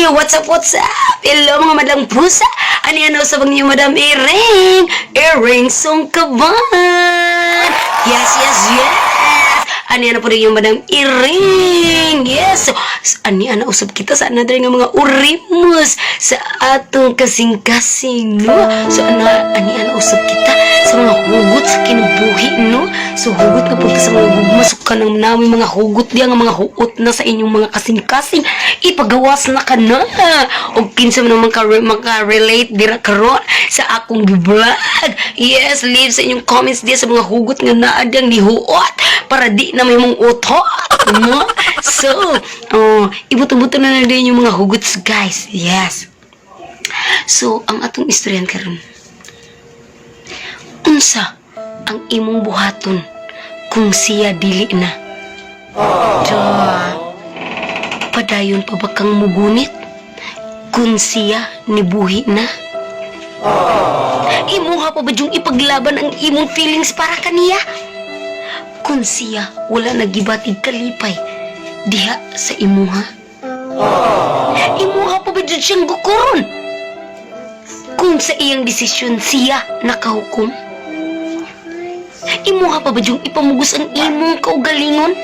What's up, what's up? Hello, mga madlang pusa! Ano yan sa bang niyo, Madam Iring? Iring Sungkaban! Yes! Ano yan po rin yung Madam Iring? Yes! So, ano yan, usap kita sa another nga mga urimus sa atong kasing-kasing, no? So, ano yan, usap kita sa mga hugot sa kinabuhi, no? So, hugot na punta sa mga gugma. So, kanang namin mga hugot diya nga mga huot na sa inyong mga kasing-kasing. Ipagawas na ka na. O kinsa man naman ka maka-relate dira karon sa akong vlog. Yes, leave sa inyong comments diya sa mga hugot nga naa diyang nihuot para di na may mong utot. No? So, oh, ibuto-buto na na din yung mga hugots, guys. Yes. So, ang atong istoryan karon, unsa ang imong buhaton kung siya dili na? Da. Padayon pa ba kang mugunit kung siya nibuhi na? Imuha pa ba yung ipaglaban ang imong feelings para kaniya, kung siya wala nagibatig kalipay diha sa imuha? Imuha pa ba jud siyang gukuron kung sa iyang desisyon siya nakahukom? Imuha pa ba yung ipamugos ang imong kaugalingon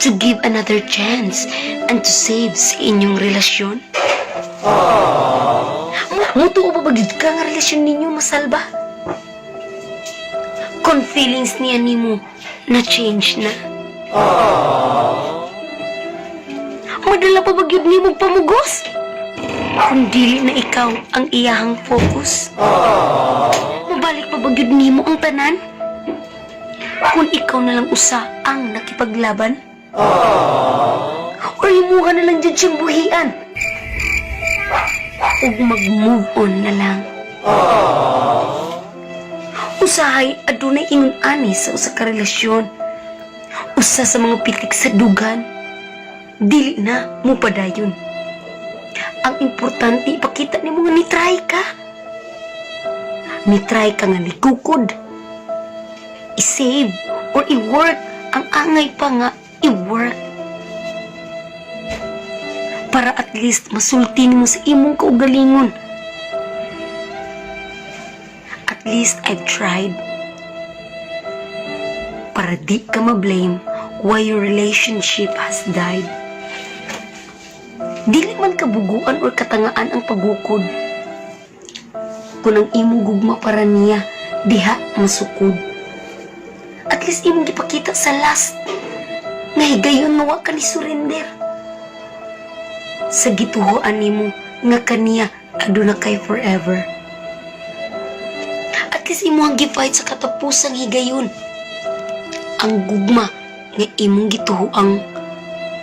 to give another chance and to save sa inyong relasyon? Mutuo pa ba gyud ka nga relasyon ninyo masalba, kung feelings niya nimo na change na? Madala pa ba gyud nimo pamugos kung dili na ikaw ang iyahang focus? Mabalik pa ba gyud nimo ang tanan kung ikaw na lang usa ang nakipaglaban? Or imuha na lang dyan siyang buhian ug mag-move on na lang? Usahay, adunay ingon ani sa usa ka relasyon. Usa sa mga pitik sa dugan, dili na mo padayon. Ang importante, ipakita nimo nga ni-try ka. Ni-try ka nga nigukod. I-save or i-work ang angay pa nga i-work, para at least masulti mo sa imong kaugalingon, "At least I've tried." Para di ka ma-blame why your relationship has died. Dili man kabuguan or katangaan ang pagukod, kung ang imong gugma para niya diha masukod. At least imong gipakita sa last nga higayon nga wa ka ni surrender sa gituhoan nimo nga kaniya aduna kay forever. At least imong gi-fight sa katapusang higayon ang gugma nga imong gituhoang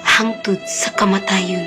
hangtod sa kamatayon.